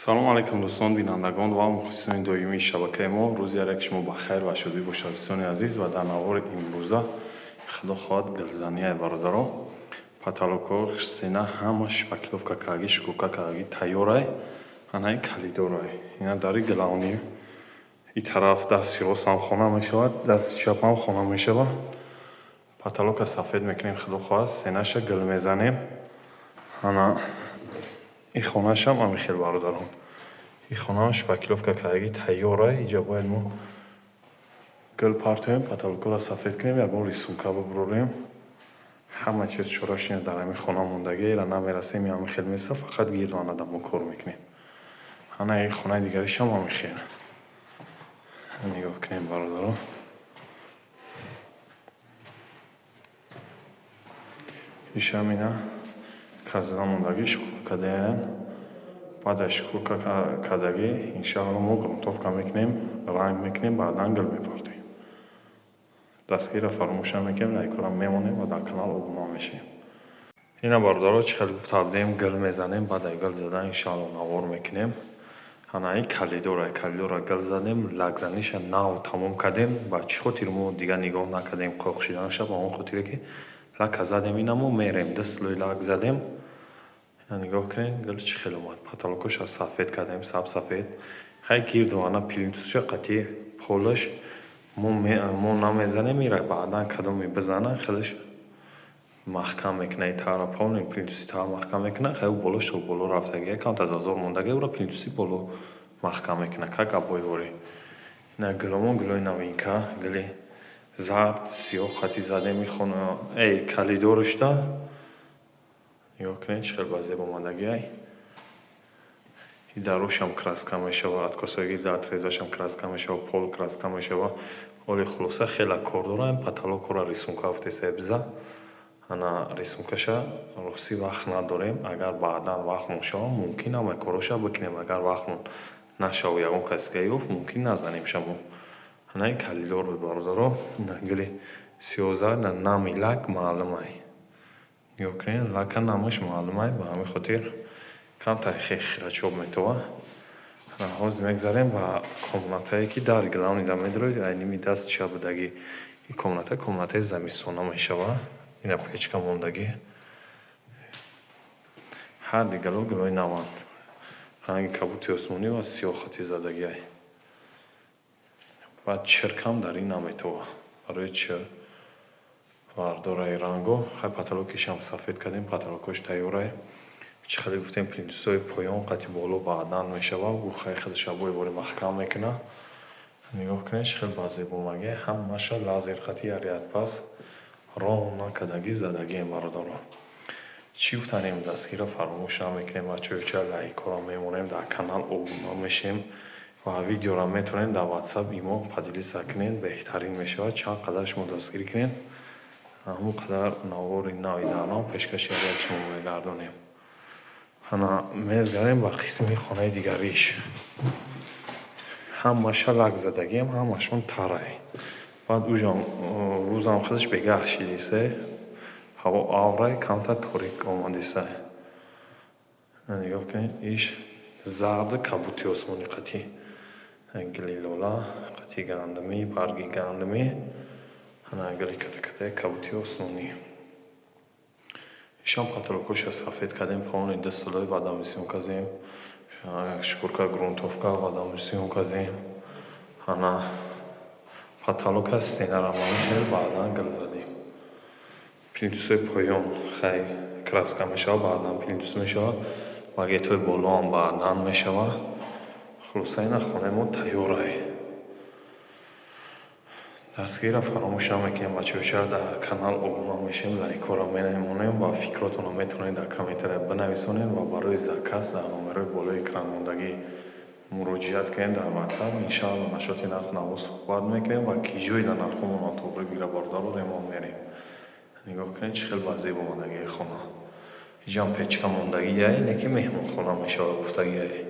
Салому алайкум, дӯстон, бинандагон ва мухлисони доимии шабакаи мо. Рӯзи ҳар яки шумо ба хайр ва шодӣ бошад, дӯстони азиз. Ва дар навори имрӯза, худо хоҳад, гилзанияи, бародаро. Потолокҳо, стена ҳама шпаклёвка кардаги, шкурка кардаги, тайёрай. Анаи коридорай, ина дари главный. И тараф дасти ростам хона мешавад, дасти чапам хона мешавад. Потолока сафед мекунем, худо хоҳад, стенаша гил мезанем. Ана и хонашам ҳамин хел, бародарон. И хонаам шпаклёвка кардаги, тайёрай. Иҷа бояд мо гил партоем, потолокҳоро сафед кунем, ягон рисунка бибурорем. Ҳама чиз чорашина дар ҳамин хона мондагӣ. Ира намерасем, ҳамин хел меса, фақат гирдонада мо кор мекунем. Ана и хонаи дигаришам ҳамин хел. Нигоҳ кунем, бародарон. Ишам ина казда мондагӣ, шкурка кардаян. Баъд аз шкурка кардагӣ, иншаалло, мо грунтовка мекунем, ранг мекунем, баъдан гил мепартоем. Дастгирро фаромӯш намекунем, лайкҳоро мемонем ва дар канал обуна мешавем. Ина, бародаро, чӣ хеле гуфта будем, гил мезанем. Баъд аз гил задан, иншаалло, навор мекунем. Ана и коридора, коридора гил задем, лакзаниша нав тамом кардем. Ба чӣ хотир мо дигар нигоҳ накардем қоқ шиданаша? Ба он хотире ки лака задем, ина мо мерем, ду слой лак задем. Нигоҳ кунед, гил чӣ хел омад. Потолокоша сафед кардем, сабсафед. Хай, гирду ана плинтусша қатъи полаш мо намезанем. Ира баъдан кадоме бизана, хелаш маҳкам мекуна. И таара полный плинтуси таа маҳкам мекуна. Хай, болош то боло рафтагия, камтар зазор мондагия, ура плинтуси боло маҳкам мекуна, как обои. Ина гиломон гилои новинка, гили зард, сиёҳ хати задем. Ихона эй коридорушда нигоҳ кунед, чӣ хел ба зеб омадагиай. И дарушам краска мешава, откосои отрезашам краска мешава, пол краска мешава. Оли хулоса, хела кор дорам. Потолокора рисунка афтесай биза. Ана рисункаша ростӣ вақт надорем. Агар баъдан вақтмон шава, мумкин ҳамаи короша бикунем. Агар вақтмон нашава, ягон каси ёфт, мумкин назанем шамо. Ана ин коридор буд, бародаро. Гили сиёза, нами лак маълумай. Нигоҳ кунед, лака намаш маълумай, ба ҳамин хотир камтар хирачоб метова. Ҳозир мегзарем ба комнатае, ки дар главныйда медароед, ай ними даст чап будагӣ. Ин комната комнатаи замистона мешава. Ина печка мондагӣ. Ҳар дигало гилои наванд. Ранги кабути осмонӣ ва сиёҳ хати задагиай. Баъд чиркам дар ин наметова. Барои чир вардораи ранго. Хай, потолокишам сафед кардем, потолокош тайёрай. Чӣ хеле гуфтем, плинтусҳои поён қати боло баъдан мешава. Ӯ хай худаш обои бори маҳкам мекуна. Нигоҳ кунед, чӣ хел ба зеб омадагиай. Ҳамаша лазер қати яряд пас ровно кардагӣ задагием, бародаро. Чӣ гуфтанем, дастгирро фаромӯш намекунем, бачаҳо, лайкҳоро мемонем, дар канал обуна мешем ва видеоро метавонед дар ватсап, имо поделиться кунед, беҳтарин мешавад. Чанд қадар шумо дастгирӣ кунед, ҳамон қадар навори нави дарнам пешкаши ҳар яки шумо мегардонем. Ана мезгарем ба қисми хонаи дигариш. Ҳамаша лак задагием, ҳамашон тарай. Баъд ужам рӯзам худаш бегаҳ шидисе, ҳаво аврай, камтар торик омадисай. Нигоҳ кунед, иш зарду кабути осмонӣ қатӣ гили лола, қатӣ гандумӣ, барги гандумӣ, ана гили ката-катаи кабути осмонӣ. Ишам потолокоша сафед кардем, полный ду слой водоэмульсион кардем, шкурка, грунтовка, водоэмульсион кардем. Ана потолока, стенара ҳамин хел баъдан гил задем. Плинтусҳои поён хай краска мешава, баъдан плинтус мешава, багетҳои болоам баъдан мешава. Хулоса, ина хонаи мо тайёрай. Дастгирро фаромӯш намекунем, бачаҳо, дар канал обуна мешем, лайкҳоро мемонем ва фикротонро метавонед дар комментария бинависонед ва барои заказ дар номерҳои болои экран мондагӣ муроҷиат кунед дар ватсап. Иншаалло, нашоти нарх наво суҳбат мекунем ва ки ҷой дар нархҳомон тоғрӣ бигира, бародаро, ремон мерем. Нигоҳ кунед, чӣ хел ба зеб омадагии хона. Иҷам печка мондагиай, не ки меҳмонхона мешава гуфтагиай.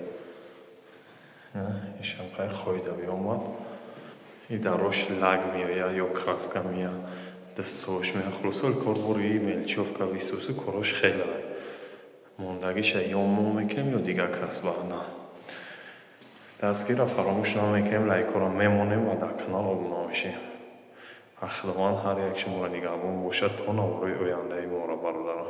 Ишам қай хоида биомад. И дарош лак меояд ё краска меяд, дастҳош меяд. Хулоса, корбори мелочёвка висуси корош хеле мондагиша ё мо мекунем, ё дигар кас баъдан. Дастгирро фаромӯш намекунем, лайкҳоро мемонем ва дар канал обуна мешем. Худованд ҳар як шуморо нигаҳбон бошад то наворҳои ояндаи моро, бародарон.